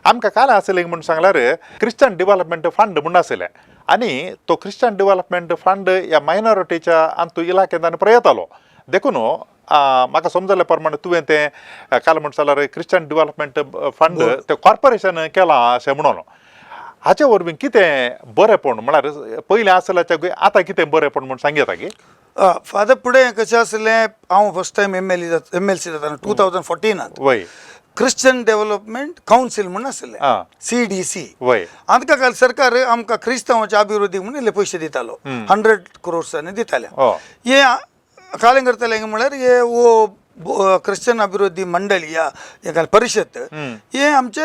आमकां काल आसलें म्हूण सांगल्यार क्रिश्चन डेव्हलपमेंट फंड म्हूण आसलें आनी तो क्रिश्चन डेव्हलपमेंट फंड ह्या मायनॉरिटीच्या अंतू इलाकेंत आनी प्रयतालो. देखून म्हाका समजल्या प्रमाणे तुवें तें काल म्हण जाल्यार क्रिश्चन डेव्हलपमेंट फंड तें कॉर्पोरेशन केलां अशें म्हणून. हाचे वरवीं कितें बरेंपण, म्हळ्यार पयलीं आसल्याच्या आतां कितें बरेंपण म्हूण सांगता की? फादर, फुडें कशें आसलें, हांव फर्स्ट टायम एमएलए जाता, एमएलसी जाताना 2014त क्रिश्चन डेव्हलपमेंट कावन्सील म्हूण आसलें, सीडीसी. आमकां काल सरकार आमकां क्रिस्तांवाच्या अभिवृद्धी म्हणून इल्ले पयशे दितालो, 100 क्रोर्सांनी दिताले. हे कालें करताले म्हळ्यार हे वो क्रिश्चन अभिवृद्धी मंडळी या हे परिषद हे आमचे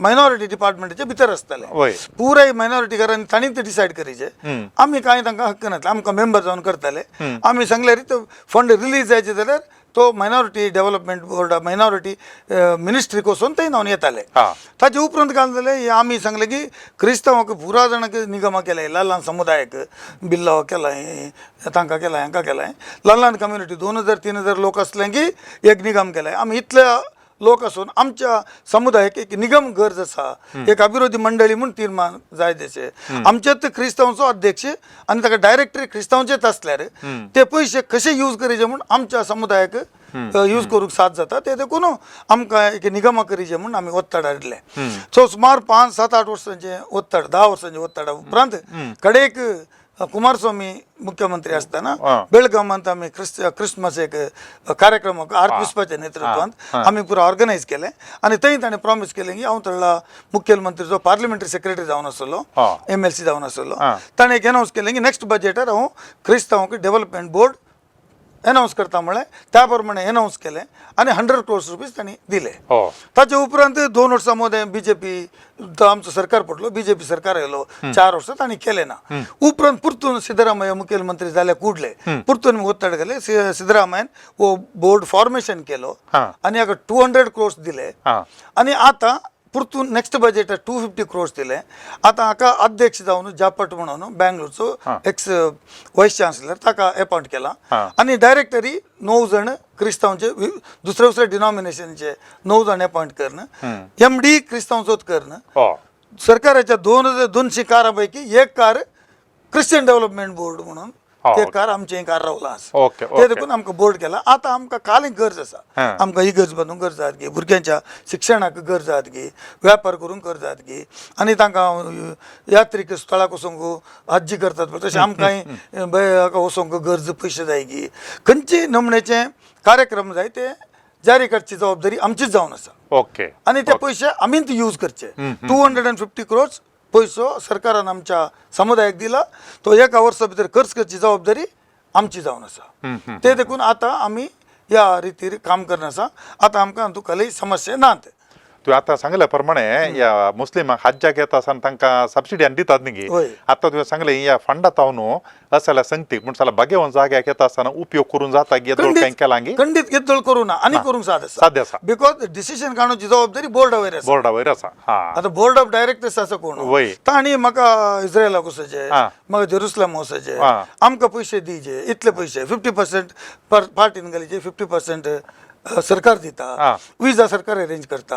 मायनॉरिटी डिपार्टमेंटाचे भितर आसताले. पुराय मायनॉरिटी घरांनी तांणी ते डिसायड करीचे. आमी कांय तांकां हक्क नासले. आमकां मेंबर जावन करताले. आमी सांगल्यार तो फंड रिलीज जायचे जाल्यार तो मायनॉरिटी डेव्हलपमेंट बोर्ड, मायनॉरिटी मिनिस्ट्रीक वचून थंय जावन येताले. ताचे उपरांत काय जालें, हे आमी सांगलें की क्रिस्तांवाक पुरा जाणांक निगमा केले, ल्हान ल्हान समुदायाक बिल्लाव केलाय, तांकां केलाय, हांकां केलाय. ल्हान ल्हान कम्युनिटी 2000 3000 लोक आसले की एक निगम केलाय. आमी इतले लोक आसून आमच्या समुदायाक एक निगम गरज आसा, एक अभिवृद्धी मंडळी म्हूण निर्माण जाय. तशें आमच्यात क्रिस्तांवचो अध्यक्ष आनी ताका डायरेक्टरी क्रिस्तांवचेच आसल्यार ते पयशे कशे यूज करीचे म्हूण आमच्या समुदायाक यूज करूंक साथ जाता. ते देखून आमकां एक निगमा करीचे म्हूण आमी ओत्ताड हाडले. सो सुमार 5 7 8 वर्सांचे ओत्ताड, 10 वर्सांचे ओत्ताडा उपरांत कडेक कुमारस्वामी मुख्यमंत्री आसतना बेळगामांत आमी क्रिस्मस एक कार्यक्रम आर्क बिस्पाच्या नेतृत्वांत आमी पुरा ऑर्गनायज केलें आनी थंय ताणें प्रॉमीस केलें की हांव थंयला मुख्यमंत्रीचो पार्लिमेंटरी सेक्रेटरी जावन आसलो, एमएलसी जावन आसलो, ताणें एक अनावन्स केलें की नेक्स्ट बजेटार हांव क्रिस्तांवांक डेव्हलपमेंट बोर्ड अनावन्स करता म्हळें. त्या प्रमाणे अनावन्स केलें आनी 100 क्रोर्स रुपीज तांणी दिले. ताचे उपरांत 2 वर्सां मदें बीजेपी आमचो सरकार पडलो, बीजेपी सरकार आयलो. 4 वर्सां तांणी केलें ना. उपरांत परतून सिद्धरामय्या मुख्यमंत्री जाल्या कुडले परतून ओत्ताड घाले. सिद्धरामय्यान हो बोर्ड फॉर्मेशन केलो आनी हाका 200 क्रोर्स दिले. आनी आतां परतून नेक्स्ट बजेट 250 क्रोर्स दिले. आतां हाका अध्यक्ष जावन जापट म्हणून बँगलोरचो एक्स वायस चान्सलर ताका अपॉयंट केला. आनी डायरेक्टरी 9 जण क्रिस्तांवचे, दुसऱ्या दुसऱ्या डिनॉमिनेशनचे 9 जण अपॉयंट करून, एमडी क्रिस्तांवचोच करून, सरकाराच्या 2200 कारां पैकी एक कार क्रिश्चन डेव्हलपमेंट बोर्ड म्हणून, ते कार आमचें कार रावलां आसा. ते देखून आमकां बोर्ड केला. आतां आमकां काल गरज आसा. आमकां इगर्ज बांदूंक गरज आहात गी, भुरग्यांच्या शिक्षणाक गरज आहात गी, व्यापार करूंक गरज आहात गी आनी तांकां यात्रीक स्थळाक वचूंक हज्जी करतात पळय, तशें आमकांय हाका वचूंक गरज पयशे जाय गी. खंयचे नमण्याचे कार्यक्रम जाय ते जारी करची जबाबदारी आमचीच जावन आसा. आनी ते पयशे आमीच यूज करचे. 250 क्रोर्स पयसो सरकारान आमच्या समुदायाक दिला, तो एका वर्सा भितर खर्च करची जबाबदारी आमची जावन आसा. ते देखून आतां आमी ह्या रितीर काम करना आसा. आतां आमकां हातूंत कसलीय समस्या नात. तुवें आतां सांगल्या प्रमाणे ह्या मुस्लिमांक हज्जाक येता आसतना तांकां सबसिडी आनी दितात न्ही? हय. आतां तुवें सांगलें ह्या फंडा तावन असल्या संगतीक म्हण जाल्यार बागेवन जाग्याक येता आसतना उपयोग करून जाता येदोळ कांय केलां गी? खंडीत येदोळ करूं ना आनी करूंक साद आसा. साध्य आसा. Because decision काडूची जबाबदारी बोर्डा वयर आसा. बोर्डा वयर आसा हा. आतां बोर्ड ऑफ डायरेक्टर्स आसा कोण, तांणी म्हाका इस्रायलाक वचचें, म्हाका जेरुसलम वचचें, आमकां पयशे दिवचे, इतले पयशे 50% पार्टीन घालीचे, 50% सरकार दिता, विजा सरकार अरेंज करता,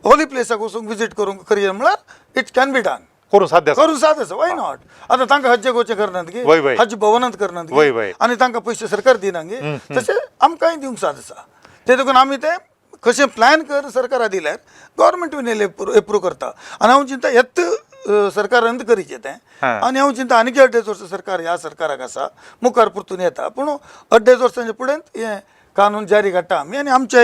होली प्लेसाक वचूंक विजीट करूंक करियर म्हळ्यार it can be done. करून साध्य आसा. करूंक साद आसा, why not? आतां तांकां हज्जेक वचचें करनात गी? वय, वय. हज भवनांत करनात वय, गी? वय. आनी तांकां पयशे सरकार दिना गी? तशें आमकांय दिवंक साद आसा. ते देखून आमी ते कशें प्लॅन कर सरकारा दिल्यार गव्हर्मेंट बीन एप्रूव करता. आनी हांव चिंता येत सरकारान करीचें तें. आनी हांव चिंता आनीक अड्डेच वर्सां सरकार ह्या सरकाराक आसा, मुखार परतून येता, पूण अड्डेच वर्सांच्या फुडें हें कानून जारी काडटा आमी. आनी आमच्या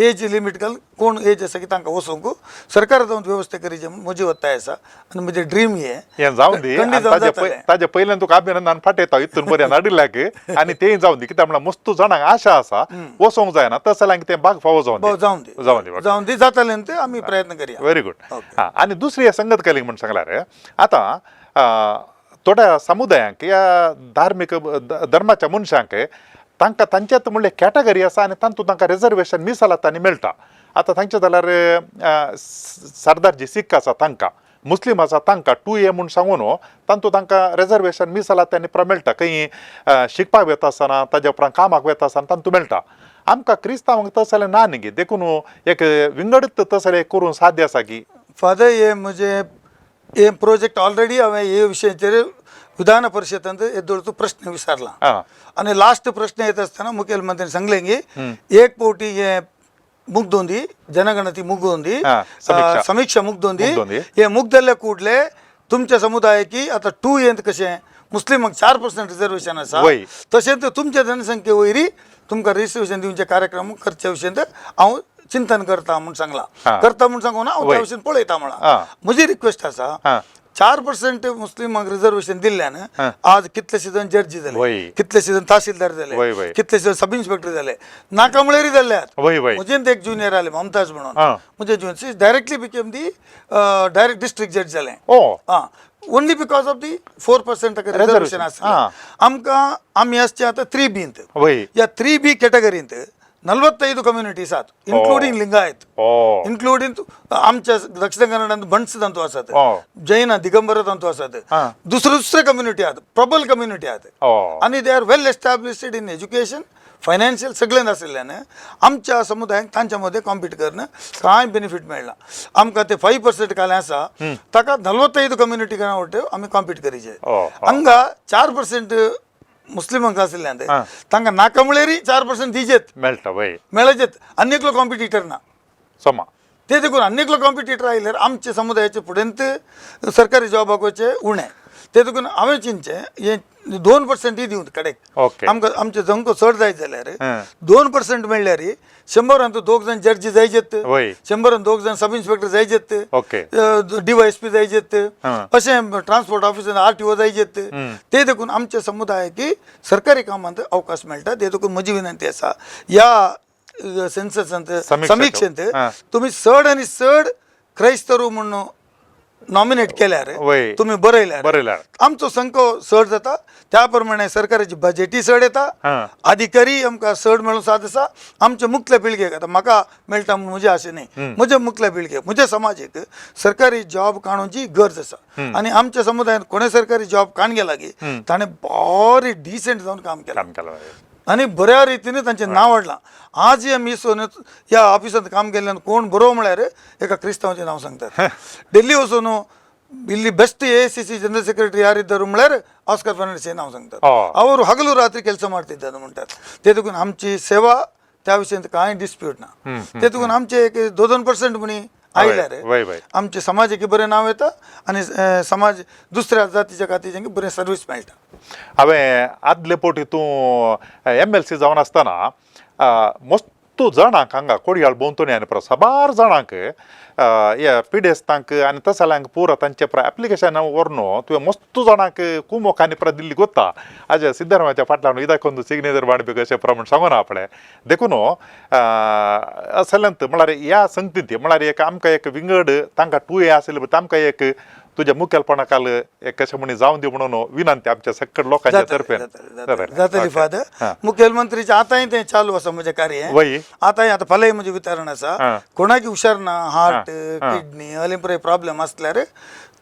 एज लिमीट घाल कोण एज आसा की तांकां वचूंक सरकार जावन वेवस्था करीचे म्हूण म्हजी वत्ताय आसा आनी म्हजें ड्रीम हें. हें जावन दी. खंडीत आनी जावन ताजे जातलें. ताजे पयल्यान तुका अभिनंदन पाठयता इतून बरें हाडिल्ल्याक. आनी तेंय जावन दी, कित्याक म्हणल्यार मस्तू जाणांक आशा आसा, वचोंक जायना, तशें जाल्यार तें बाग फावो जावन दी. जावन दी. जावन दी. जावन दी, जातलें ते आमी प्रयत्न करया. Very good. Okay. हा, आनी दुसरी संगत केली म्हण सांगल्यार आतां थोड्या समुदायांक या धार्मीक धर्माच्या मनशांक तांकां तांच्यात म्हणल्यार कॅटेगरी आसा आनी तातूंत तांकां रिजर्वेशन मिसालात आनी मेळटा. आतां तांचे जाल्यार सरदारजी सीख आसा तांकां, मुस्लीम आसा तांकां 2A म्हूण सांगून तातूंत तांकां रिजर्वेशन मिसालात आनी मेळटा. खंय शिकपाक वता आसतना, ताज्या उपरांत कामाक वता आसतना तातूंत मेळटा. आमकां क्रिस्तांवांक तसलें ना न्ही, देखून एक विंगडीत तसलें करूंक साध्य आसा की? फादर, हे म्हजें हे प्रोजेक्ट ऑलरेडी हांवें हे विशयाचेर विधान परिशदांत येदोळचो प्रश्न विचारला. आनी लास्ट प्रश्न येत आसतना मुखेलमंत्र्यान सांगलें की एक फावटी हे मुग्दोंदी जनगणती मुगोंदी, समिक्षा. समिक्षा मुग्दोंदी. मुग्दोंदी. हे मुग्दल्ल्या ಕೂಡಲೇ तुमच्या समुदायाकी आता टू येत कशें मुस्लिमांक 4% रिजर्वेशन आसा, तशेंच तुमच्या जनसंख्ये वयरी तुमकां रिजर्वेशन दिवचे कार्यक्रम करच्या विशयंत हांव चिंतन करता म्हूण सांगलां. करता म्हूण सांगूना, हांव त्या विशयन पळयता म्हळां. म्हजी रिक्वेस्ट आसा, 4% मुस्लिमांक रिजर्वेशन दिल्ल्यान आज कितलेशे जण जड्जी जाले, कितलेशे जण तहसीलदार जाले, वय, वय. कितलेशे जण सब इन्स्पेक्टर जाले, नाका म्हळ्यारय जाल्ले. वय वय म्हजेन एक ज्युनियर आले ममताज म्हणून, म्हजे junior directly became the direct district जज जालें. आं, only because of the 4% ताका रिजर्वेशन आसा. आमकां आमी आसचे आतां थ्री बींत. ह्या थ्री बी कॅटेगरींत 45 कम्युनिटीज आसात, इन्क्लुडींग लिंगायत, इन्क्लुडींग आमच्या दक्षिण कन्नडांत बंट्स तांतू आसात, जैन दिगंबर तांतू आसात, दुसरे दुसरे कम्युनिटी आहात, प्रबल कम्युनिटी आहात. आनी they are well established in education, financial सगळें आशिल्ल्यान आमच्या समुदायाक तांच्या मदें कॉम्पीट करून कांय बेनिफीट मेळना. आमकां ते 5% कालें आसा ताका 45 कम्युनिटी वटेन आमी कॉम्पीट करीचे. हांगा 4% मुस्लिमांक आशिल्ल्यान तांकां नाका म्हळ्यारय 4% दिजेत. मेळटा वय. मेळचेत, आनी एकलो कॉम्पिटिटर ना. सोमा. ते देखून आनी एकलो कॉम्पिटिटर आयल्यार आमच्या समुदायाचे फुडेंत सरकारी जॉबाक वचचे उणें. ते देखून हांवें चिंतचें हें 2%य दिवं कडेक. आमकां आमचे जंको चड जायत जाल्यार 2% मेळ्ळ्यार 100रांत दोग जाण जड्जी जायजेत, 100रान दोग जाण सब इन्स्पेक्टर जायजेत, डीवायएसपी जायजेत, अशें ट्रान्सपोर्ट ऑफिसर आरटीओ जायजेत. ते देखून आमच्या समुदायाक सरकारी कामांत अवकाश मेळटा. ते देखून म्हजी विनंती आसा, ह्या सेन्ससांत समिक्षेंत तुमी चड आनी चड क्रैस्तरू म्हणून नॉमिनेट केल्यार, तुमी बरयल्यार, बरयल्यार आमचो संको चड जाता. त्या प्रमाणे सरकाराची बजेटय चड येता, अधिकारी आमकां चड मेळूंक साद आसा. आमच्या मुखल्या पिळगेक, आतां म्हाका मेळटा म्हूण म्हजें अशें न्ही, म्हज्या मुखल्या पिळगेक, म्हज्या समाजेक सरकारी जॉब काडूची गरज आसा. आनी आमच्या समुदायांत कोणें सरकारी जॉब काण गेला की ताणें बरें डिसंट जावन काम केलां. काम केलां. आनी बऱ्या रितीन तांचें नांव हाडलां. आज आमी सोन ह्या ऑफिसांत काम केल्ल्यान कोण बरो म्हळ्यार एका क्रिस्तांवाचें नांव सांगतात. दिल्ली वचून ಇಲ್ಲಿ best AICC general secretary ಯಾರಿದ್ದರು म्हळ्यार ऑस्कर ಫರ್ನಾಂಡಿಸ್ नाव सांगतात. ಅವರು ಹಗಲು ರಾತ್ರಿ ಕೆಲಸ ಮಾಡ್ತಿದ್ದರು म्हणटात. ते देखून आमची सेवा त्या विशयांत कांय डिस्प्यूट ना. ते देखून आमचे एक 2-2% म्हणी आयल्यार वय वय आमचे समाजाक बरें नांव येता आनी समाज दुसऱ्या जातीच्या खातीर बरें सर्वीस मेळटा. हांवें आदले फावटी तूं एमएलसी जावन आसतना मस्त जाणांक हांगा कोडयाळ भोंवतणी आनी परत साबार जाणांक ह्या पिडेस्तांक आनी तसल्यांक पुरो तांचे परत एप्लिकेशन व्हरून तुवें मस्त जाणांक कुमोक आनी परत दिल्ली गोत्ता. आजे सिद्धरामय्याच्या फाटल्यान इदाक सिग्नेचर वाडपी अशें प्रमाण सांगूना आपणें. देखून असल्यांत म्हळ्यार ह्या संगतींत म्हळ्यार एक आमकां एक विंगड तांकां टू ए आसली आमकां एक तुज्या मुखेलपणा खाल एक कशें म्हणी जावन दी म्हणून विनंती आमच्या सकड लोकांच्या तर्फेन. जातली फादर. मुखेलमंत्रीचे आतांय तें चालू आसा म्हजें कार्य. आतांय आतां फाल्यांय म्हजें वितरण आसा. कोणाकी हुशार ना, हार्ट, किडनी अले पळय प्रॉब्लेम आसल्यार,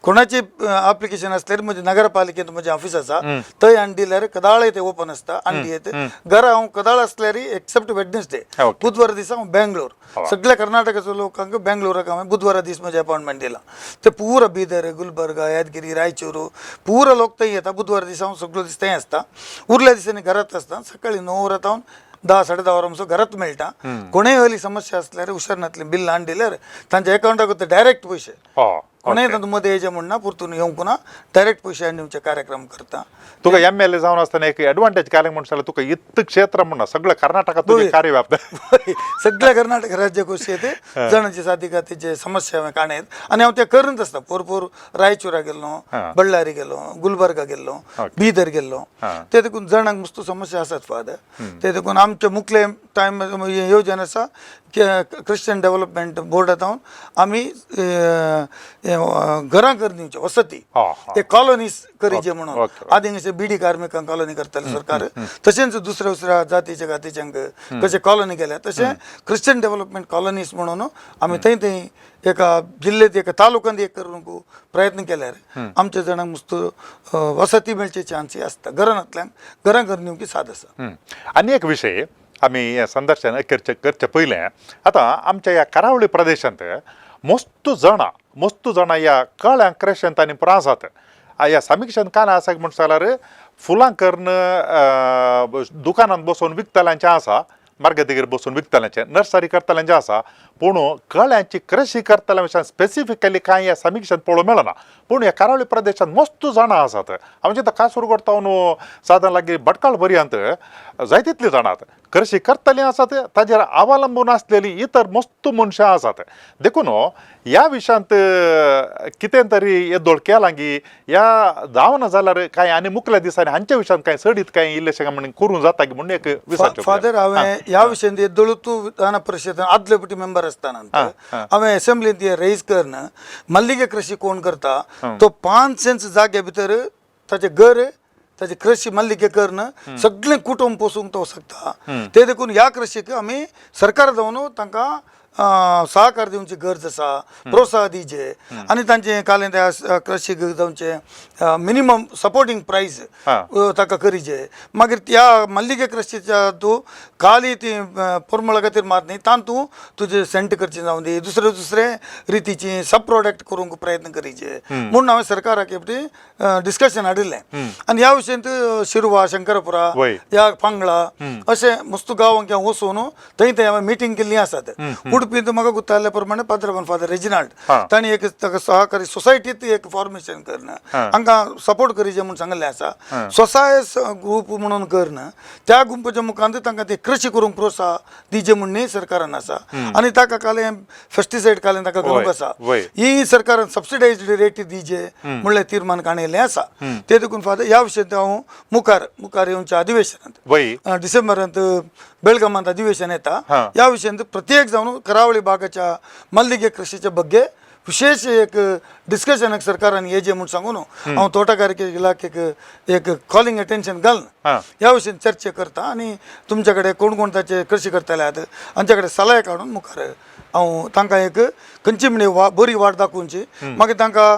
कोणाची एप्लिकेशन आसल्यार म्हजें नगरपालिकेंत म्हजें ऑफिस आसा, थंय हाडून दिल्यार कदाळय ते ओपन आसता. हाडून दियत घरा हांव कदाळ आसल्यार, एक्सेप्ट वेडनेसडे. बुधवार दिसा हांव बेंगलोर, सगळ्या कर्नाटकाचो लोकांक बेंगलोराक हांवें बुधवारा दीस म्हजें अपॉयंटमेंट दिलां. ते पुरा बिदर, गुलबर्गा, यादगिरी, रायचूर पुरा लोक थंय येता. बुधवार दिसा हांव सगळो दीस थंय आसता. उरल्या दिसांनी घरात आसता. सकाळी 9 वरां हांव 10 साडे 10 वरां म्हणसर घरात मेळटा. कोणेय हली समस्या आसल्यार हुशार नातली बिल हाडून दिल्यार तांच्या एकावंटाक डायरेक्ट पयशे. कोणेय तातूंत मदें येयचें म्हण ना, परतून येवंक ना, डायरेक्ट पयशे हाडून दिवचे कार्यक्रम करता. तुका एमएलए जावन आसतना एक एडवांटेज काय म्हणून जाल्यार तुका इतलें क्षेत्र म्हणना सगळें कर्नाटकांत तुजें कार्य व्याप्त. सगळ्या कर्नाटक राज्यकोश येते जाणांची साधिकातीचे समस्या हांवें काणयत आनी हांव तें करूंक आसता. पोर पोर रायचुरा गेल्लो, बळ्ळारी गेलो, गुलबर्गा गेल्लो, बीदर गेल्लो. ते देखून जाणांक मस्त समस्या आसात फादर. ते देखून आमचे मुखले टायम येवजण आसा की क्रिश्चन डेव्हलपमेंट बोर्डांत आमी घरां करून दिवचे, वसती, ते कॉलनीज करीचे म्हणून. आदी कशें बिडी कार्मिकांक कॉलनी करताले सरकार, तशेंच दुसऱ्या दुसऱ्या जातीच्या जातीच्यांक कशें कॉलनी केल्या, तशें क्रिश्चन डेव्हलपमेंट कॉलनीज म्हणून आमी थंय थंय एका जिल्ल्यांत एका तालुक्यांत एक करूंक प्रयत्न केल्यार आमच्या जाणांक मस्त वसती मेळचे चान्सी आसता. घरां नातल्यांक घरां करून दिवंक साद आसा. आनी एक विशय आमी हें संदर्शन करचें करचें पयलें आतां आमच्या ह्या करावळी प्रदेशांत मस्त जाणां मस्त जाणां ह्या कळ्यां क्रेशंत आनी प्रासात ह्या समिक्षण कांय आसा म्हण जाल्यार फुलां करून दुकानांत बसून विकतल्यांचें आसा, मार्गदिगेर बसून विकतल्यांचें, नर्सरी करतल्यांचें आसा, पूण कळ्यांची कृशी करतल्या विशयान स्पेसिफिकली कांय ह्या समिक्षण पळोवंक मेळना. पूण ह्या करावळी प्रदेशांत मस्त जाणां आसात. आमचे आतां कासरगोड तावन सादारण लागीं भटकाळ पर्यंत जाय तितलीं जाणां आसात कृशी करतलीं आसात, ताजेर अवलंबून आसलेलीं इतर मस्त मनशां आसात. देखून ह्या विशयांत कितें तरी येदोळ केलां की ह्या जावना जाल्यार कांय आनी मुखल्या दिसांनी हांच्या विशयांत कांय चडीत कांय इल्लेशें काय म्हणून करूं जाता की म्हणून एक विचारचें. फादर, हांवें ह्या विशयांत येदोळूच विधान परिशदेन आदले पटी मेंबर आसतना हांवें असेंब्लींत हें रेज करून मल्लिगे कृशी कोण करता तो 5 सेंट्स जाग्या भितर ताचें घर ताचे कृशी मल्लिगे करून सगळें कुटुंब पोसूंक तो शकता. ते देखून ह्या कृशीक आमी सरकार जावन तांकां सहकार दिवची गरज आसा, प्रोत्साहन दिवचे आनी तांचे कालें त्या कृशीक जावचे मिनिमम सपोर्टींग प्रायस ताका करीचे. मागीर त्या मल्लिगे कृशीच्या तूं खाली ती पोरमळा खातीर मात न्ही, तातूंत तुजें सेंट करचें जावं दी, दुसरे दुसरे रितीची सब प्रोडक्ट करूंक प्रयत्न करीचे म्हणून हांवें सरकाराक एकटी डिस्कशन हाडिल्लें. आनी ह्या विशयांत शिरवा, शंकरपुरा, ह्या पांगळा अशें मस्त गांवांक हांव वचून थंय थंय हांवें मिटींग केल्ली आसात. उडपींत म्हाका गुत्ताल्या प्रमाणे पाद्रबान फादर रेजिनाल्ड तांणी एक ताका सहकारी सोसायटीत एक फॉर्मेशन करून हांकां सपोर्ट करीचे म्हूण सांगिल्लें आसा. स्वसहाय ग्रूप म्हणून करून त्या ग्रुपाच्या मुखांत तांकां ते कृशी करूंक प्रोत्साहन दिवचें म्हूण सरकारान आसा. आनी ताका कालें पेस्टिसायड कालें ताका घालूंक आसा, ही सरकारान सबसिडायज्ड रेट दिवचे म्हणल्यार तीर्मान काणयल्लें आसा. ते देखून फादर ह्या विशयांत हांव मुखार मुखार येवच्या अधिवेशनांत डिसेंबरांत बेळगामांत अधिवेशन येता, ह्या विशयांत प्रत्येक जावन करावळी भागाच्या मल्लिगे कृशीच्या ಬಗ್ಗೆ विशेष एक डिस्कशनाक सरकारान येजे म्हूण सांगून हांव तोटागारिके इलाखेक एक कॉलिंग अटेन्शन घालून ह्या विशयान चर्चा करता आनी तुमच्या कडेन कोण कोण ताचे कृशी करतले आहात हांच्या कडेन सलाह काडून मुखार हांव तांकां एक खंयची म्हणी बरी वाट दाखोवची, मागीर तांकां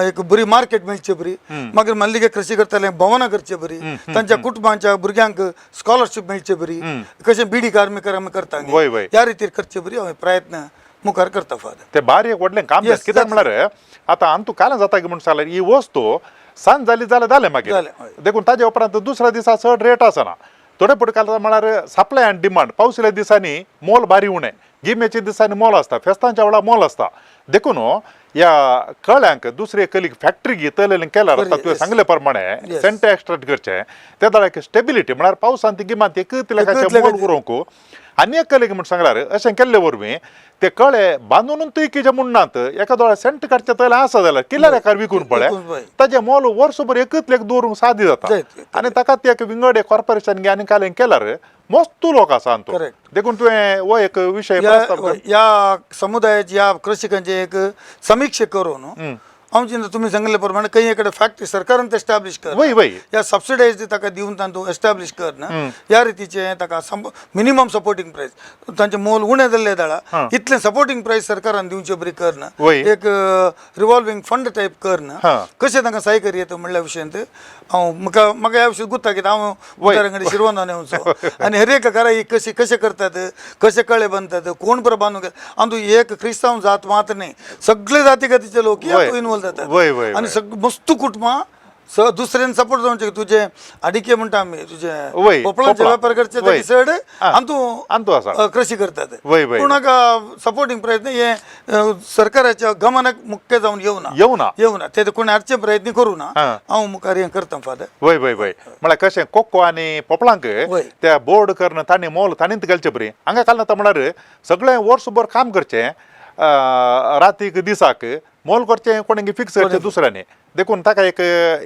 एक बरी मार्केट मेळची बरी, मागीर मल्लिगे कृशी करतले भवनां करचे बरी, तांच्या कुटुंबांच्या भुरग्यांक स्कॉलरशीप मेळचे बरी, कशें बिडी कार्मिक आमी करता ह्या रितीर करचे बरी हांव प्रयत्न मुखार करता फादर. ते बारी एक व्हडलें काम. कित्याक म्हळ्यार आतां अंतू काल जाता की म्हूण सांगल्यार ही वस्तू सांज जाली जाल्यार जालें मागीर, देखून ताजे उपरांत दुसऱ्या दिसा चड रेट आसना. थोडे फुडें काल म्हळ्यार सप्लाय आनी डिमांड, पावसल्या दिसांनी मोल बारी उणें, गिमेच्या दिसांनी मोल आसता, फेस्तांच्या वेळार मोल आसता. देखून ह्या कळ्यांक दुसरे कलीक फॅक्टरी घेतलें केल्यार आतां तुवें सांगले प्रमाणे सेंट एक्स्ट्राक्ट करचें ते जाल्यार स्टेबिलिटी म्हळ्यार पावसांत गिमांत एकच लेखाचें मोल उरोवंक. आनी एक कलेक म्हूण सांगल्यार अशें केल्ले वरवीं ते कळे बांदून तुयकीचे म्हूण नात, एका दोळ्या सेंट काडचे तयले आसा जाल्यार किल्ल्या लेखार विकून पळय ताजें मोल वर्सभर एकच लेख दवरूंक सादी जाता. आनी ताका ते एक विंगड एक कॉर्पोरेशन आनी कालें केल्यार मस्त लोक आसा अंतू. देखून तुवें हो एक विशय ह्या समुदायाची ह्या कृषिकांची एक समिक्षा करून हांव चिंता तुमी सांगिल्ले प्रमाणे खंय कडेन फॅक्टरी सरकारान ते एस्टाब्लीश कर, ह्या सबसिडायज ताका दिवन तांतूं एस्टाब्लीश कर ह्या रितीचें ताका मिनिमम सपोर्टींग प्रायस तांचें मोल उणें जाल्लें जाल्यार इतलें सपोर्टींग प्रायस सरकारान दिवचे बरी कर, एक रिवॉल्वींग फंड टायप कर, कशें तांकां सहाय करी येता म्हणल्या विशयांत हांव म्हाका म्हाका ह्या विशयांत गुत्ता कित्याक हांव मुखार कडेन शिरवंतान येवचो आनी हर एक घरा ही कशी कशें करतात, कशे कळे बांदतात, कोण बरो बांदूंक आनी तूं एक क्रिस्तांव जात मात्र न्ही, सगळे जाती जातीचे लोक इनवॉल्व जातात आनी सग मस्त कुटुंबां दुसऱ्यान सपोर्ट जावचे. तुजे अडिके म्हणटा आमी तुजे पोपळांचे व्यापार करचे ताचे चड आनी तूं कृशी करतात, पूण हाका सपोर्टींग प्रयत्न हे सरकाराच्या गमनाक मुख्य जावन येवना येवना येवना ते कोणी हाडचे प्रयत्न करूं ना. हांव मुखार हें करता फादर. वय वय वय म्हळ्यार कशें कोको आनी पोपळांक त्या बोर्ड करून तांणी मोल ताणीच घालचें बरी. हांगा काल ना म्हळ्यार सगळें वर्सभर काम करचें, रातीक दिसाक मोल करचें कोणें फिक्स करचें दुसऱ्यांनी, देखून ताका एक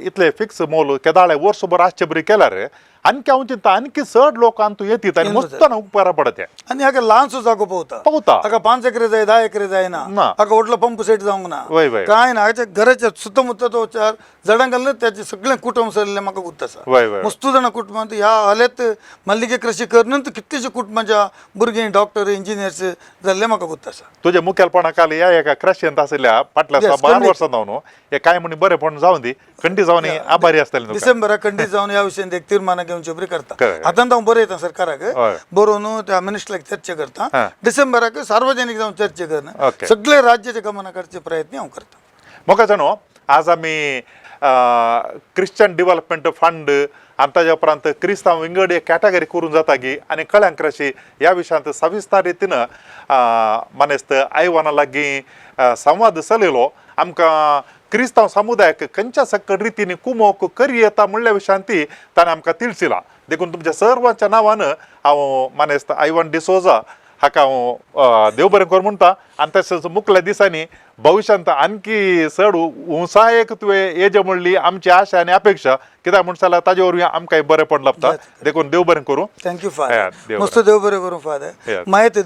इतले फिक्स मोल केदाळे वर्सभर आसचे बरी केल्यार आणखी हांव चिंता आणखी चड लोक अंतू येतीत आनी मस्त उपकारा पडत. आनी हाका ल्हानसो जागो पळोवता पळोवता, हाका 5 एकरे जाय, 10 एकरे जायना, हाका व्हडलो पंप सेट जावंक ना, कांय ना. हाच्या घराच्या सुतमुत्त तो 4 झाडां घालून त्याचे सगळें कुटुंब सरलें म्हाका गुत्त आसा. मस्तू जाणां कुटुंबांत ह्या हालेत मल्लिके कृशी करून कितलेशे कुटुंबाच्या भुरगीं डॉक्टर इंजिनियर्स जाल्ले म्हाका गुत्त आसा. तुज्या मुखेलपणा खाला ह्या एका कृशींत आशिल्ल्या फाटल्या 12 वर्सां जावन हे कांय म्हणी बरें बरेंपण जावन दी, खंडी जावन आभारी आसतलें तुका. डिसेंबराक खंडीत जावन ह्या विशयान एक तीर्मानां घेवचे बरी करता. आतां हांव बरयता सरकाराक, बरोवन त्या मिनिस्टराक चर्चा करता. डिसेंबराक सार्वजनीक जावन चर्चा करना सगळे राज्याच्या गमना काडचे प्रयत्न हांव करता. मोगा जाणो, आज आमी क्रिश्चन डिव्हलपमेंट फंड आनी ताज्या उपरांत क्रिस्तांव विंगड एक कॅटेगरी करून जाता गी आनी कळ्यांक्रशी ह्या विशयांत सविस्तर रितीन मानेस्त आयवाना लागीं संवाद चलयलो. आमकां क्रिस्तांव समुदायाक खंयच्या सकट रितीन कुमोक करी येता म्हणल्या विशयांत ती ताणें आमकां तिळसिला. देखून तुमच्या सर्वांच्या नांवान हांव मानेस्त आयवन डिसोजा हाका हांव देव बरें कर म्हणटा आनी तशेंच मुखल्या दिसांनी भविश्यांत आणखी चड उंचायेक तुवें येजे म्हणली आमची आशा आनी अपेक्षा. कित्याक म्हण जाल्यार ताजे वरवीं आमकां बरेंपण लाबता. देखून देव बरें करूं. Thank you Yeah, father. देव मस्त, देव बरें करूं फादर. माहिती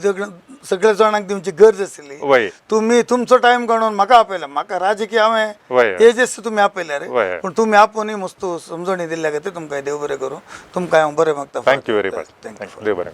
सगळ्या जाणांक दिवची गरज आशिल्ली. तुमी तुमचो टायम काडून म्हाका आपयला. म्हाका राजकीय हांवें तेजस तुमी आपयल्या रे, पूण तुमी आपोवनूय मस्त समजणी दिल्ल्या खातीर तुमकां देव बरें करूं. तुमकां हांव बरें मागता. Thank you very much. Thank you. देव बरें.